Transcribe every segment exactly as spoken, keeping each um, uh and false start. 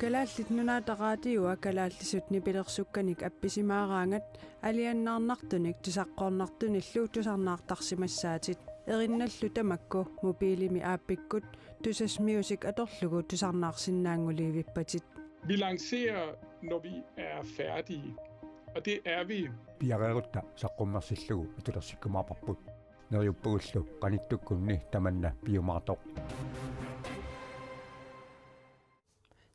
Kalaallit Nunaata Radioa kalaallisut nipilersukkanik appisimaaraangat aliannaarnartunik tusaqqornartunillu tusarnaartarsimassaatit. Erinnallu tamakku mobiilimi aappikkut Tusass Music atorlugu tusarnaarsinnaanngulivippatit. Vi lancerer, når vi er færdige. Og det er vi. Piareerutta saqqummersillugu atulersikkumaarparput. Neriuppagullu qanittukkunni tamanna piumaartoq.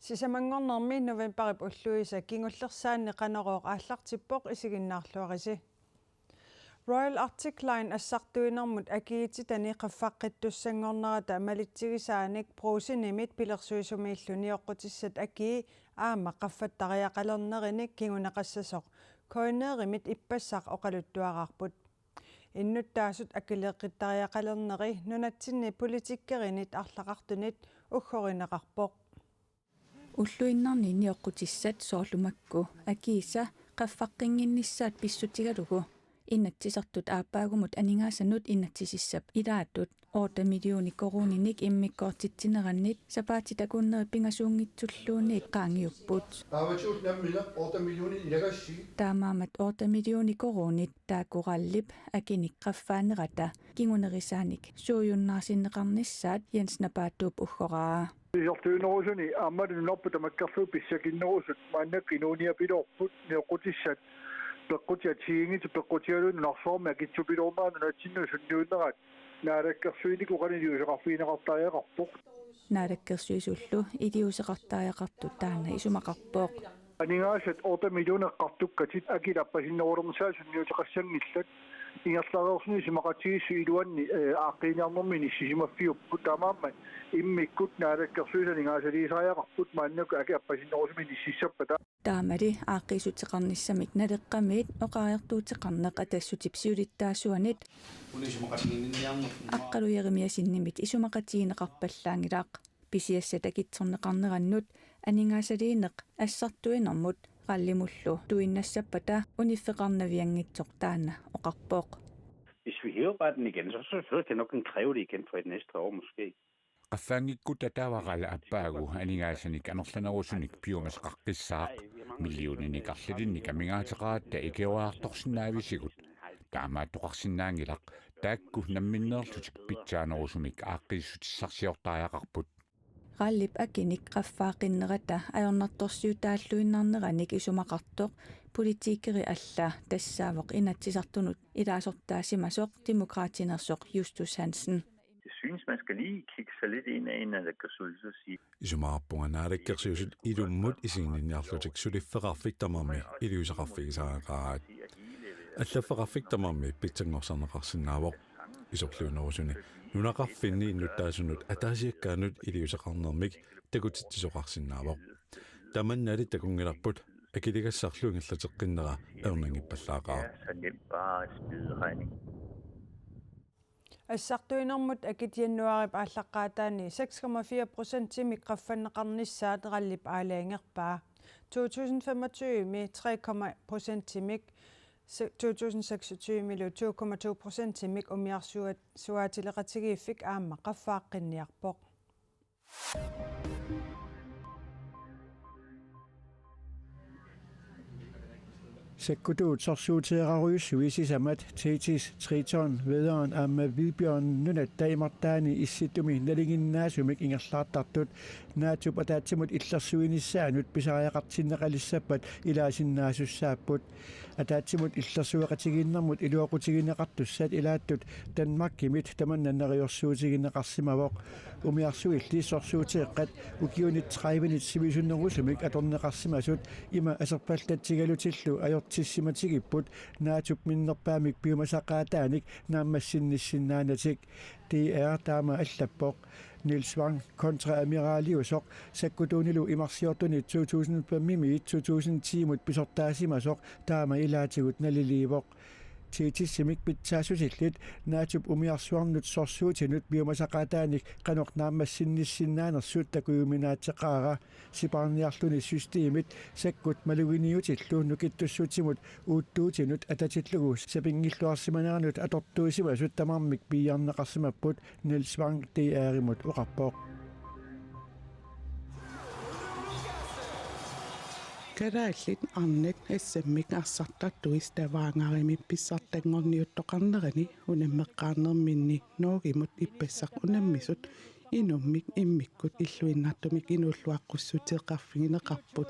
Sisamanngornermi novembarip ulluisa kingullersaanni Qanorooq aallartippoq, isiginnaarluarisi. Royal Arctic Line assartuinermut akiititani qaffaqqittussanngornerata malitsigisaanik Brugsenimit pilersuisumiillu nioqqutissat akii aamma qaffattariaqalernerinik kinguneqassasoq KNR-imit ippassaq oqaluttuaraarput. Innuttaasut akileeqqittariaqalerneri nunatsinni politikkerinit arlaqartunit uggorineqarpoq. Ulluinnarni nioqqutissat soorlu makku akiisa qaffaqqinnginnissaat pissutigalugu inatsisartut aappaagumut aningaasanut inatsisissap ilaatut otte millioner koruuninik immikkoortitsinerannit sapaatip-akunneri pingasuunngitsulluunniit qaangiupput. Taamaammat otte millioner koruunit taakku RAL-ip akinik qaffaanerata kingunerisaanik suujunnaarsinneqarnissaat Jens Napaatuup uggoraa. Isortuinerusuni aamma nunarput tamakkerlugu pissakinnerusut maannakkut inuuniapiloorput, nioqqutissat peqqutit assigiinngitsut peqqutigalugit nunarsuarmi akitsupiloornerat nunatsinnut sunniunerat Naalakkersuinikkut qanoq iliuuseqarfigineqartariaqarpoq. Naalakkersuisullu iliuuseqartariaqartut taanna isumaqarpoq. Aningaasat otte millioner eqqartukkatit akit appasinnerulernissaat sunniuteqassanngillat. Ingerlareersuni isumaqatigiissut iluanni, eh, aaqqiiniarnermi inissisimaffiupput, taamaammat immikkut Naalakkersuisut aningaasaliisariaqarput maannakkut akit appasinnerusumik inississappata. Taamali aaqqiissuteqarnissamik Naleqqamiit oqariartuuteqarneq Atassutip siulittaasuanit Aqqalu Jeremiassenimit isumaqatigineqarpallaanngilaq. Pisiassat akitsorneqarnerannut aningaasaliineq assartuinermut RAL-imullu tuinnassappata uniffeqarnavianngitsoq taanna oqarpoq. Hvis vi hæver bare den igen, så, så, så skal jeg nok kræve det igen for et næste år måske. Qaffaanngikkutta taava RAL aappaagu aningaasanik amerlanerusunik piumasaqaqqissaaq, millioninik arlalinnik amigaateqaratta ikioriartorsinnaavisigut. Taamaattoqarsinnaanngilaq taakku namminneerlutik pitsaanerusumik aaqqiissutissarsiortariaqarput. RAL-ip akinik qaffaaqqinnerata ajornartorsiutaalluinnarneranik isumaqartoq politikeri alla tassaavoq Inatsisartunut ilaasortaasimasoq Demokraatinersoq Justus Hansen. Jeg synes, man skal lige kigge sig lidt ind i Naalakkersuisut og sige, isumaqarpunga Naalakkersuisut ilummut isiginninniarlutik suliffeqarfik tamarmi iliuuseqarfigisariaqaraat. Allaffeqarfik tamarmi pitsanngorsarneqarsinnaavoq. Isorliunerusuni nunaqarfinni innuttaasunut ataasiakkaanut iliuuseqarnermik takutitsisoqarsinnaavoq. Tamannali takunngilarput, akiligassarlu ingerlateqqinnera ajornanngippallaaqaaq. Det er så nemt bare at smide regning. Assartuinermut akit januaarip aallaqqaataani seks komma fire procentimik qaffanneqarnissaat RAL-ip aalajangerpaa. To tusind femogtyve-mi tre komma procentimik, se-, to tusind seksogtyve-milu to komma to procentimik umiarsuat-, suaatileqatigiiffik aamma qaffaaqqinniarpoq. Sakkutuut sorsuuteerarujussuit sisamat Thetis, Triton, Vædderen aamma Hvidbjørnen nunatta imartaani Issittumi nalinginnaasumik ingerlaartartut NATO-p ataatsimut illersuinissaanut pisariaqartinneqalissappat ilaasinnaasussaapput. Ataatsimut illersueqatigiinnermut iluaqutigineqartussat ilaattut Danmarkimit tamanna neriorsuutigineqarsimavoq. Umiarsuilli sorsuuteeqqat ukiunit tredivenit sivisunerusumik atorneqarsimasut ima aserpallatsigalutillu ajortissimatigipput NATO-p minnerpaamik piumasaqaataanik naammassinnissinnaanatik. D R taama allappoq. Niels Wang, kontreamiraliusoq, sakkutuunilu imarsiortunit to tusind femimiit to tusind ti-mut pisortaasimasoq, taama ilaatigut naliliivoq. Thetisimik pitsaassusillit NATO-p umiarsuarnut sorsuutinut piumasaqaataanik qanoq naammassinnissinnaanersut takujuminaateqaara. Sipaarniarluni systemit sakkut maluginiutillu nukittussutsimut uuttuutinut atatillugu sapinngilluarsimaneranut atortuisimasut tamarmik piiarneqarsimapput, Niels Wang D R-imut oqarpoq. Kalaallit arnat S M-ik arsartartuisa Stavangerimi pissartanngorniuttoqarnerani unammeqqaarnerminni Norgemut ippassaq unammisut inummik immikkut illuinnartumik inuulluaqqussuteqarfigineqarput.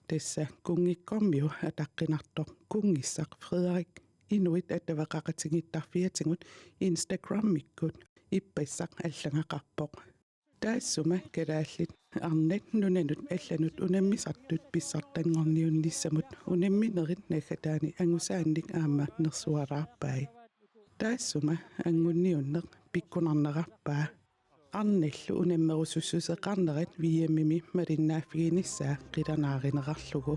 Tassa kunngikkormiu ataqqinartoq kunngissaq Frederik inuit attaveqaqatigiittarfiatigut Instagrammikkut ippassaq allagaqarpoq. Taassuma kalaallit arnat nunanut allanut unammisartut pissartanngorniunnissamut unamminerit naggataani angusaannik aamma nersualaarpai. Taassuma angunniunneq pikkunarnerarpaa. Arnallu unammerusussuseqarnerat V M-imi malinnaaffiginissaa qilanaarineqarlugu.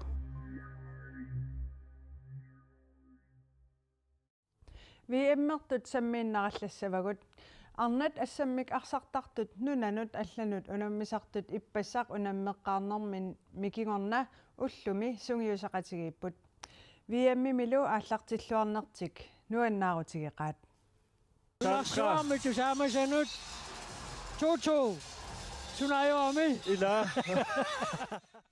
V M-ertut sammiinnarallassavagut. Arnat S M-ik arsartartut nunanut allanut unammisartut ippassaq unammeqqaarnermini kingorna ullumi sungiusaqatigiipput. V M-imilu aallartilluarnertik nuannaarutigeqaat. Nunarsuarmi tusaamasanut to to. Suna ajorami? Ila.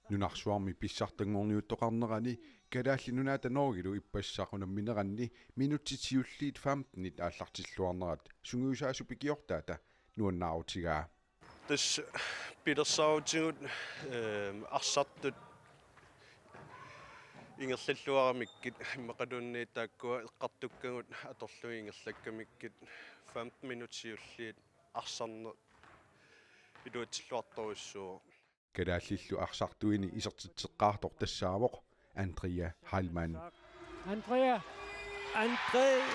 Nunarsuarmi pissartanngorniuttoqarnerani Kalaallit Nunaata Norgelu ippassaq unammineranni minutsit siulliit femtenit aallartilluarnerat sungiusaasup ikiortaata nuannaarutigaa. Tassa pilersaarutigut, ehm, arsartut ingerlalluaramikkit immaqaluunniit taakkua eqqartukkagut atorlugit ingerlakkamikkit femten minutsit siulliit arsarneq iluatsilluartorujussuuvoq. Kalaallillu arsartuini isertitseqqaartoq tassaavoq Andrea Heilmann. Andrea. Andrea.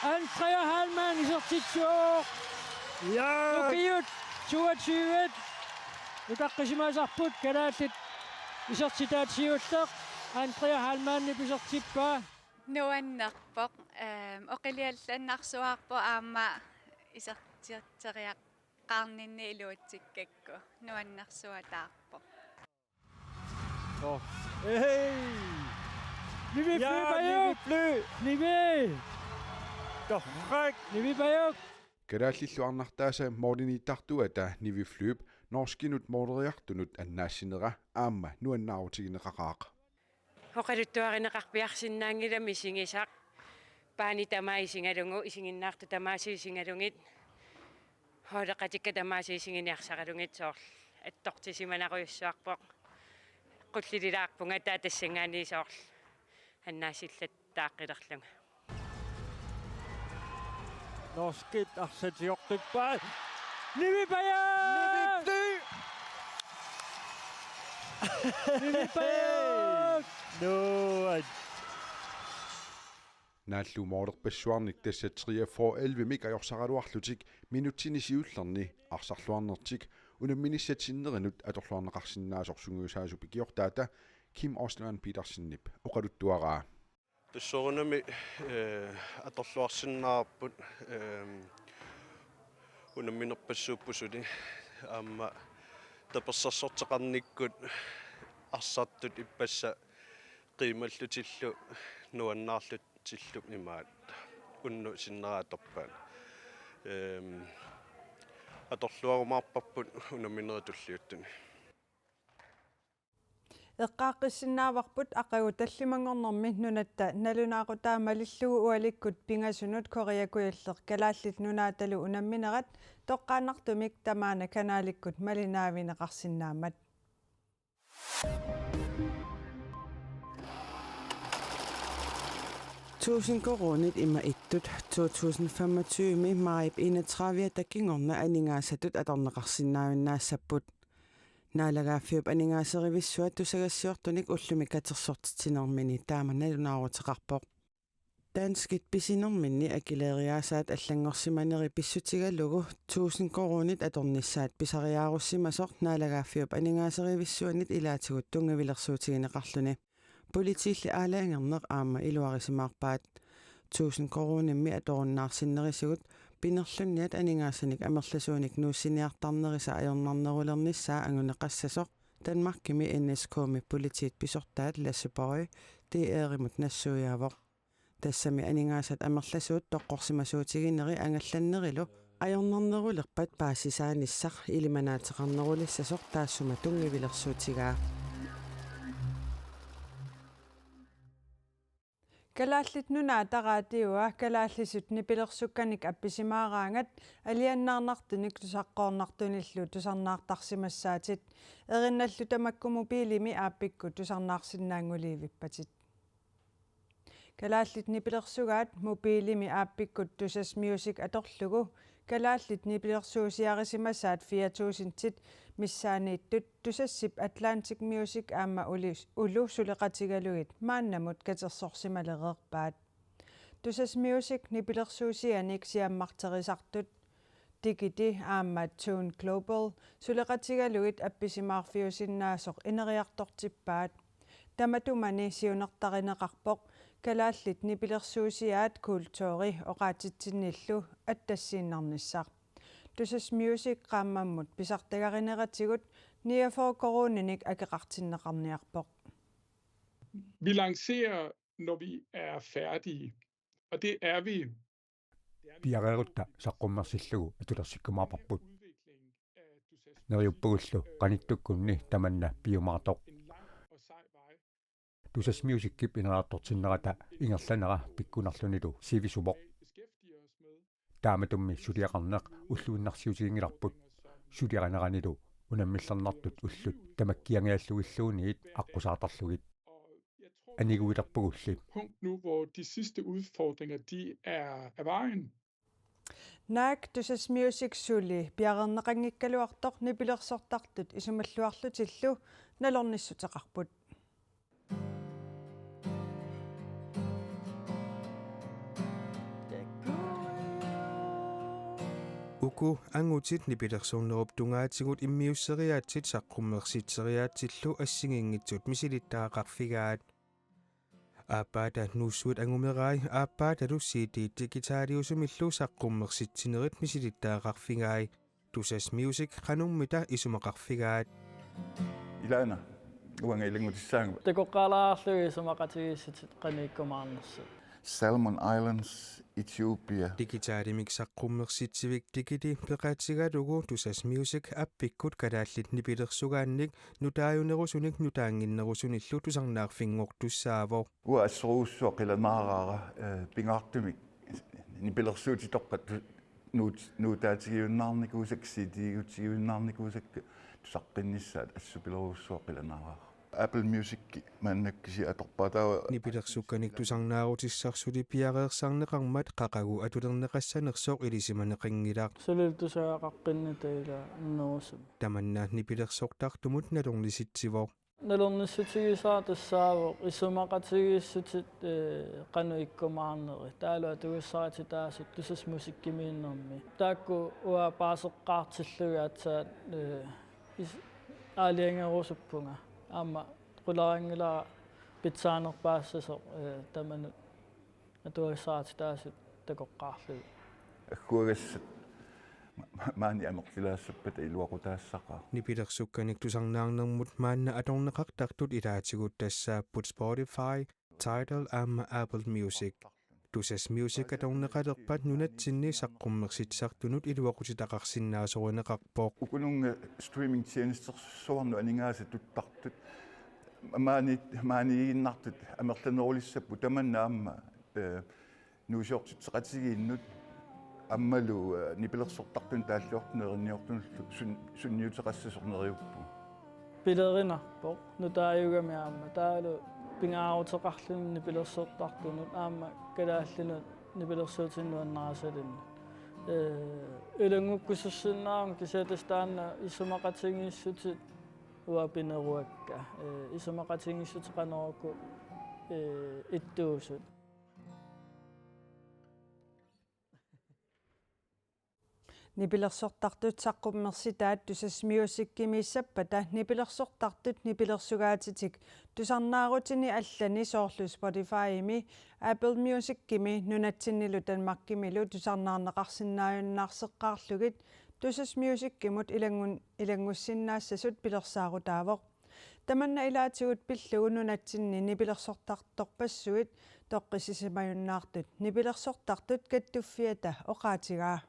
Andrea Heilmann isertitsivoq. Ja. Ukiut toogtyve. Utaqqisimasarput kalaallit isertitaat siulleq Andrea Heilmannip isertippaa. Nuannerpoq, ehm, oqiliallannarsuarpoq aamma isertitseriaqarninni iluatsikkakku. Nuannersuataarpoq. Nå. Hey! Nivi Ja, Flyberg! Nivi Fly! Nivi! Torrak! Nivi Pajuk! Kalaallillu arnartaasa mooriniittartuata Nivi Flyp norskinut mooreriartunut annaassinera aamma nuannaarutigineqaqaaq. Oqaluttuarineqarpiarsinnaanngilaq misigisaq. Paani tamaat isigalugu, isiginnaartut tamaasa isigalugit. Holdaqatikka tamaasa isiginiarsaralugit soorlu attortisimanarujussuarpoq. Qullililaarpunga taava tassanngaanniit soorlu annaasillattaaqqilerlunga. Norskit arsaq tigortippaat. Nivi Pajuk! Nivi Fly! Nivi Pajuk! Nuan. Naallu moolerpassuarnik tassa treogfyrre elleve-mik ajorsaraluarlutik minutsini siullerni arsarluarnertik unamminissat sinnerinut atorluarneqarsinnaasoq sungiusaasup ikiortaata Kim Osland Petersenip oqaluttuaraa. Tassa soorunami, eh, atorluarsinnaavarput, ehm, unamminerpassuupput suli aamma tapersersorteqarnikkut arsartut ippassaq qiimallutillu nuannaarlutillu imaat unnuk sinnera atorpaat. Ehm, atorluarumaarparput unamminerit tulliuttuni. Eqqaaqqissinnaavavut aqagu tallimanngornermi nunatta nalunaaqutaa malillugu ualikkut pingasunut Korea Kujalleq Kalaallit Nunaatalu unamminerat toqqaannartumik tamaana kanaalikkut malinnaavigineqarsinnaammat. Tusind koruunit ima ittut to tusind femogtyve maajip enogtredive-ata kingorna aningaasatut atorneqarsinnaajunnaassapput. Naalagaaffiup aningaaserivissuat tusagassiortunik ullumi katersortitsinermini taama nalunaaruteqarpoq. Danskit pisinerminni akileeriaasaat allanngorsimaneri pissutigalugu tusind koruunit atornissaat pisariaarussimasoq naalagaaffiup aningaaserivissuanit ilaatigut tunngavilersuutigineqarluni. Politiilli aalajangerneq aamma iluarisimaarpaat. Tusind koruunimmi atorunnaarsinnerisigut pinerlunniat aningaasanik amerlasuunik nuussiniartarnerisa ajornarnerulernissaa anguneqassasoq Danmarkimi N S K-mi politiit pisortaat Lasse Bøje D R-imut nassuiaavoq. Tassami aningaasat amerlasuut toqqorsimasuutigineri angallannerilu ajornarnerulerpat paasisaanissaq ilimanaateqarnerulissasoq taassuma tunngavilersuutigaa. Kalaallit Nunaata Raatiua kalaallisut nipilersukkanik appisimaaraangat aliannaarnartunik tusaqqoornartunillu tusarnaartarsimassaatit. Erinnallu tamakku mobiilimi aappikkut tusarnaarsinnaanngulivippatit. Kalaallit nipilersugaat mobiilimi aappikkut Tusas Music atorlugu kalaallit nipilersuusiarisimasaat fire tusindit missaaniittut Tusassip Atlantic Music aamma uli-, ulu suleqatigalugit maannamut katersorsimalereerpaat. Tusas Music nipilersuusianik siammarterisartut Digiti aamma Tune Global suleqatigalugit appisimaarfiusinnaasoq ineriartortippaat. Tamatumani siunertarineqarpoq kalaallit nipilersuusiaat kulturi oqaatsitsinnillu attassiinnarnissaq. Tusas Music qaammammut pisartagarineratigut niogfyrre koruuninik akeqartinneqarniarpoq. Vi lancerer, når vi er færdige. Og det er vi. Piareerutta saqqummersillugu atulersikkumaarparput. Neriuppagullu qanittukkunni tamanna piumaartoq. Tusas Musicip ineriartortinnerata ingerlanera pikkunarlunilu sivisuvoq. Taamatummi suliaqarneq ulluinnarsiutiginngilarput. Suliarineranilu unammillernartut ullut tamakkiangiallugilluunniit aqqusaartarlugit. Aniguilerpagulli. Punkt nu, hvor de sidste udfordringer, de er af vejen. Naak Tusas Music suli piareerneqanngikkaluartoq nipilersortartut isumalluarlutillu nalornissuteqarput. Uku angutit nipilersornerup tungaatigut immiusseriaatsit saqqummersitseriaatsillu assigiinngitsut misilittagaqarfigaat. Aappaata Nuussuit angumerai aappaatalu C D digitaliusumillu saqqummersitsinerit misilittagaqarfigai. Tusas Music qanormita isumaqarfigaat. Ilaana, uanga ilanngutissaanga. Takoqqaalaarlugit isumaqatigiissutit qanoq ikkumaarnersut. Salmon Islands, Etiopia. Digitalimik saqqummersitsivik Digiti peqatigalugu Tusas Music appikkut kalaallit nipilersugaannik nutaajunerusunik nutaannginnerusunillu tusarnaarfinngortussaavoq. Uanga assorujussuaq qilanaaraara, eh, pingaartumik nipilersuutitoqqat tu-, nuut-, nuutaatigiunnaarnikuusakka, C D-gutigiunnaarnikuusakka tusaqqinnissaat assupilorujussuaq qilanaaraara. Apple Music maannakkut kisiat atorpaa taava. Nipilersukkanik tusarnaarutissarsutit piareersarneqarmat qaqugu atulerneqassanersoq ilisimaneqanngilaq. Suli tusagaqaqqinnitaq ila annerusumik. Tamanna nipilersortartumut nalornisitsivoq. Nalornissutigisaa tassaavoq isumaqatigiissutit, eh, qanoq ikkumaarnerit. Taavalu atugassarititaasut Tusas Music-imiinnermi. Taakku uanga paaseqqaartillugit aatsaat, eh, is-, aalajangerusuppunga. Aamma qularinngilara pitsaanerpaassasoq, eh, tamanut atuagassaatit taasut takoqqaarlugit. Agguagassat ma-, ma-, maani amerlilaassappata iluaqutaassaqaaq. Nipilersukkanik tusarnaarnermut maanna atorneqartartut ilaatigut tassaapput Spotify, Tidal aamma Apple Music. Tusas Music atorneqalerpat nunatsinni saqqummersitsisartunut iluaqutitaqarsinnaasorineqarpoq. Ukununnga streamingtjenestersuarnut aningaasat tuttartut. Maani, maaniiginnartut amerlanerulissapput tamanna aamma, eh, nuusiortitseqatigiinnut aammalu, eh, nipilersortartunut taalliortunut erinniortunullu sun-, sunniuteqassasoq neriuppunga. Pilerinarpoq nutaajugami aamma taavalu pingaaruteqarluni nipilersortartunut aamma kalaallinut nipilersuutinik nuannarisalinnut. Eh, ilanngukkusussinnaagama kisianni tassa taanna isumaqatigiissutit uanga pineruakka. Eh, isumaqatigiissutit qanoq uku, eh, ittuusut. Nipilersortartut saqqummersitaat Tusas Music-imiissappata nipilersortartut nipilersugaatitik tusarnaarutini allani soorlu Spotify-imi, Apple Music-imi nunatsinnilu Danmarkimilu tusarnaarneqarsinnaajunnaarseqqaarlugit Tusas Music-imut ilanngun-, ilanngussinnaasasut pilersaarutaavoq. Tamanna ilaatigut pillugu nunatsinni nipilersortartorpassuit toqqissisimajunnaartut nipilersortartut kattuffiata oqaatigaa.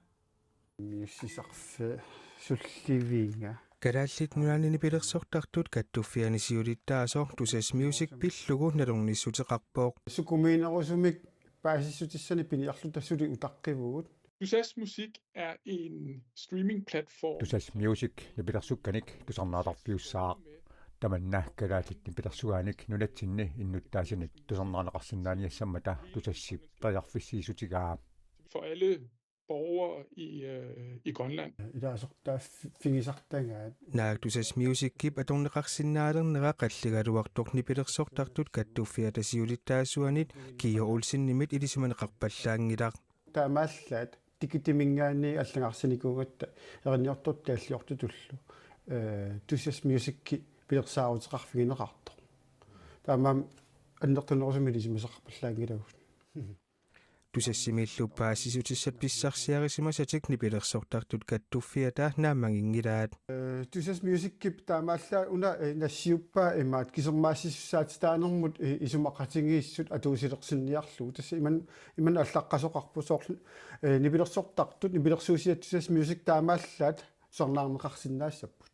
Miussisarfe sullivinga. Kalaallit Nunaanni nipilersortartut kattuffianni siulittaasoq Tusass Music pillugu nalornissuteqarpoq. Sukumiinerusumik paasissutissanik piniarluta suli utaqqivugut. Tusass Musik er en streamingplatform. Tusass Music nipilersukkanik tusarnaartarfiussaaq. Tamanna kalaallit nipilersugaanik nunatsinni innuttaasunik tusarnaarneqarsinnaaniassammata Tusassip periarfissiissutigaa. For alle borgere i, øh, i Grønland. Ilaasortaaffigisartagaat. Naak Tusass Musicip atorneqarsinnaalernera qalligaluartoq nipilersortartut kattuffiata siulittaasuanit Kia Olsenimit ilisimaneqarpallaanngilaq. Taamaallaat Digitiminngaanniit allagarsinikuugatta erinniortutut taalliortutullu, øh, Tusass Musicip pilersaaruteqarfigineqartoq. Taamaammat annertunerusumik ilisimasaqarpallaanngilagut. Tusassimillu paasissutissat pissarsiarisimasatik nipilersortartut kattuffiata naammaginngilaat. Øh, Tusass Musicip taamaallaat una, øh, nassiuppaa imaat kisermaassisussaatitaanermut, øh, isumaqatigiissut atuisilersinniarlugu. Tassa iman-, imannak allaqqasoqarpoq soorlu, øh, nipilersortartut, nipilersuusiat Tusass Music taamaallaat tusarnaarneqarsinnaassapput.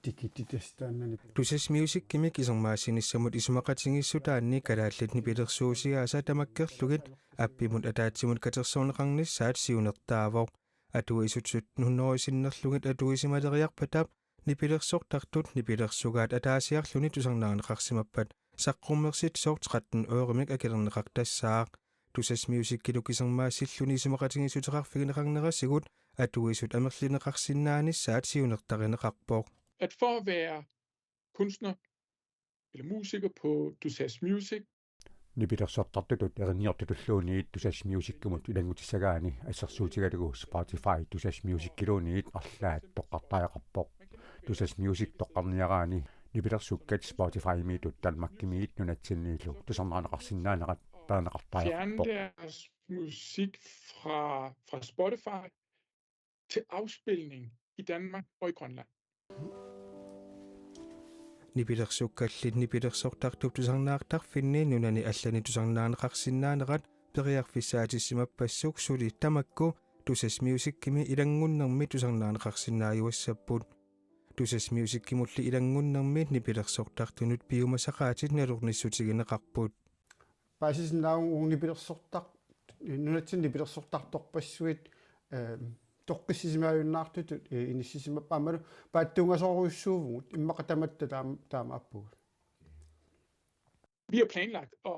Tikititestaanani. Tusass Musicimik isermaassinissamut isumaqatigiissutaanni kalaallit nipilersuusiaasa tamakkerlugit appimut ataatsimut katersorneqarnissaat siunertaavoq. Atuisut sytten hundrede sinnerlugit atuisimaleriarpata nipilersortartut nipilersugaat ataasiarluni tusarnaarneqarsimappat saqqummersitsisooq tretten eurimik akilerneqartassaaq. Tusass Musicilu kisermaassilluni isumaqatigiissuteqarfigineqarnerisigut atuisut amerlineqarsinnaanissaat siunertarineqarpoq. At for at være kunstner eller musiker på Tusass Music, nipilersortartutut erinniortutulluunniit Tusass Musicimut ilanngutissagaanni assersuutigalugu Spotify Tusass Musiciluunniit arlaat toqqartariaqarpoq. Tusass Music toqqarniaraanni nipilersukkat Spotifymiitut Danmarkimiit nunatsinniillu tusarnaarneqarsinnaanerat perineqartariaqarpoq. Fjerne deres musik fra, fra Spotify til afspilning i Danmark og i Grønland. Nipilersukkallit nipilersortartut tusarnaartarfinni nunani allani tusarnaarneqarsinnaanerat periarfissaatissimappassuit suli tamakku Tusass Musicimi ilanngunnermi tusarnaarneqarsinnaajuassapput. Tusass Musicimulli ilanngunnermi nipilersortartunut piumasaqaatit nalornissutigineqarput. Paasisinnaavunga nipilersortar-, nunatsinni nipilersortartorpassuit, øh, toqqissisimaajunnaartutut, øh, inissisimappat aammalu paatsuungasorujussuuvugut immaqa tamatta taam-, taamaappugut. Vi har planlagt at,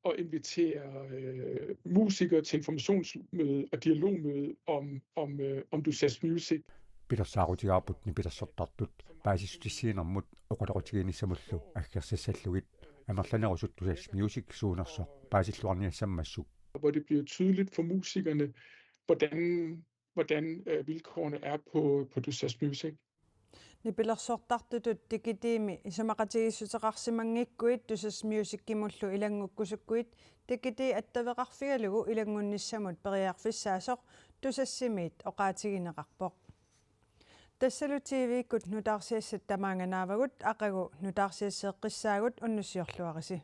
at invitere, øh, musikere til informationsmøde og dialogmøde om, om, øh, om Tusass Music. Pilersaarutigaarput nipilersortartut paasissutissiinermut oqaloqatigiinnissamullu aggersassallugit amerlanerusut Tusass Music suunersoq paasilluarniassammassuk. Hvor det bliver tydeligt for musikerne, hvordan, hvordan, øh, vilkårene er på, på Tusass Music. Nipilersortartutut Digitiimi isumaqatigiissuteqarsimanngikkuit Tusass Musicimullu ilanngukkusukkuit Digiti attaveqarfigalugu ilanngunnissamut periarfissaasoq Tusassimiit oqaatigineqarpoq. Tassalu T V-kkut nutaarsiassat tamaanga naavagut, aqagu nutaarsiasseeqqissaagut, unnussiorluarisi.